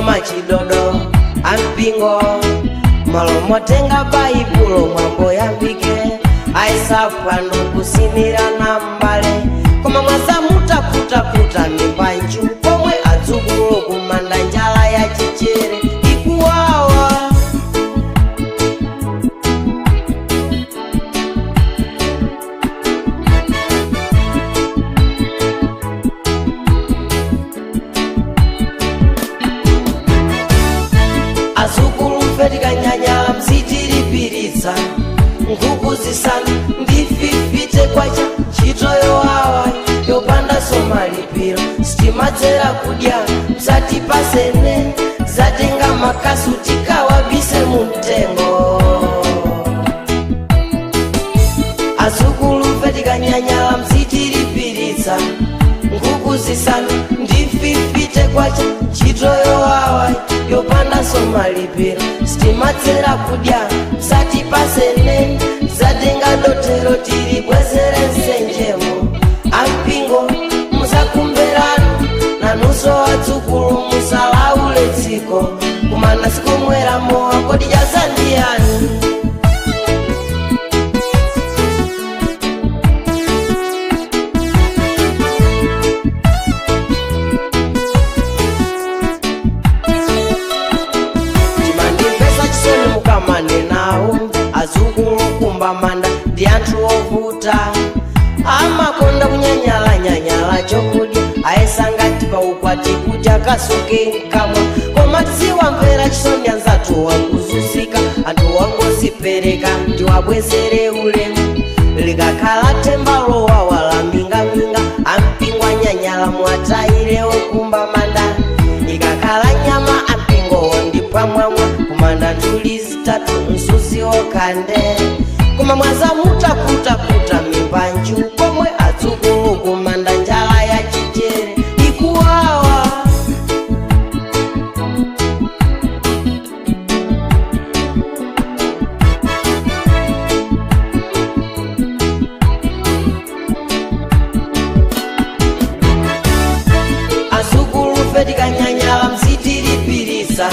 Koma chidodo ampingo malo motenga baibulo mwambo yambike aisapwando kusimira na mbale koma mwasamutakhutakuta mimbanju pomwe adzukulu kumanda njala ya chichere ikuwawa. Azukulu fetikanyanyala mzitiripiritsa nkhuku zisanu ndi 50 kwacha ntchito yowawa yopanda somalipiro sitimadzera kudya msatipasene zatenga makasu tikawabise mu mtengo. Azukulu fetikanyanyala mzitiripiritsa nkhuku zisanu ndi 50 kwacha ntchito yowawa yopanda somalipiro sitimadzera kudya msatipasene zatenga dotero tiribwezere nsenjemo. Ampingo musakumberanu nanunso adzukulu musalaule dziko kumana sikomwera mowa kodi chazandiyani. Chimandimvesa chisoni mukamane nawo azukulu kumba manda ndi anthu ovuta amakonda kunyanyalanyanyala chokudya ayesangati paukwati kuti akasuke mkamwa koma tiziwamvera chisoni anzathu wakuzunzika anthu wangozipereka ndiwabwezere ulemu likakhala themba lowawa la mingaminga ampingo anyanyala mwatayire okumba manda ikakhala nyama ampingowo ndipamwamwa kumanda nduli zitatu msuzi okande koma mwazamutakutakuta mimbanju pomwe adzukulu kumanda njala ya chichere ikuwawa. Azukulu fetikanyanyala mzitiripirisa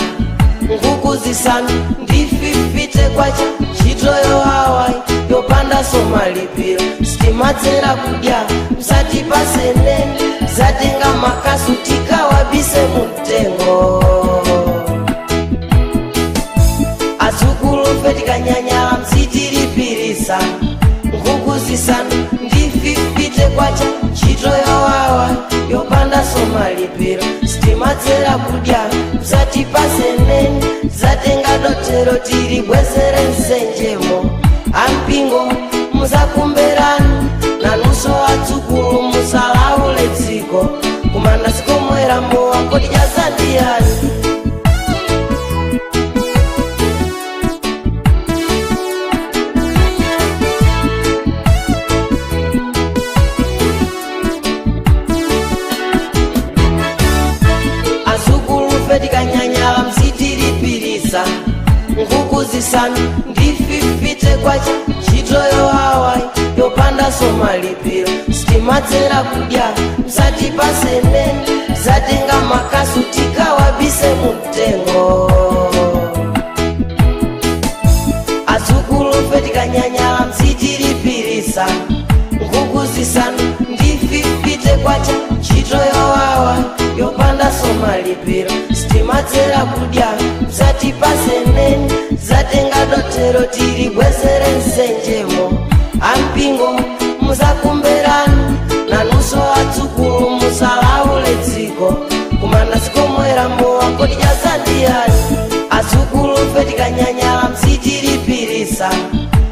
nkhuku zisanu ndi 50 kwacha ntchito yowawa yopanda somalipiro sitimadzera kudya msatipasene zatenga makasu tikawabise mu mtengo. Azukulu fetikanyanyala mzitiripirisa nkhuku zisanu ndi 50 kwacha ntchito yowawa yopanda somalipiro sitimadzera kudya msatipasene zatenga dotero tiribwezere nsenjemo. Ampingo musakumberanu nanunso adzukulu musalaule dziko kumanda sikomwera mowa kodi chazandiyani. Azukulu fetikanyanyala mzitiripirisa nkhuku zisanu ndi 50 kwacha ntchito yowawa yopanda somalipiro sitimadzera kudya msatipasene zatenga makasu tikawabise mu mtengo. Azukulu fetikanyanyala mzitiripirisa nkhuku zisanu ndi 50 kwacha ntchito yowawa yopanda somalipiro sitimadzera kudya msatipasene zatenga dotero tiribwezere nsenjemo. Ampingo musakumberanu nanunso adzukulu musalaule dziko kumanda sikomwera mowa kodi chazandiyani. Azukulu fetikanyanyala mzitiripirisa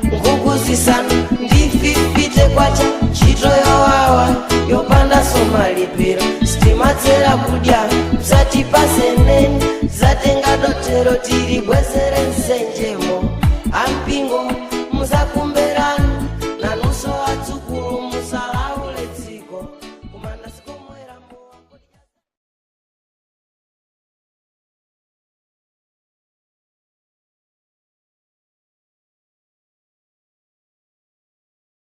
nkhuku zisanu ndi 50 kwacha ntchito yowawa yopanda somalipiro sitimadzera kudya msatipasene zatenga dotero tiribwezere.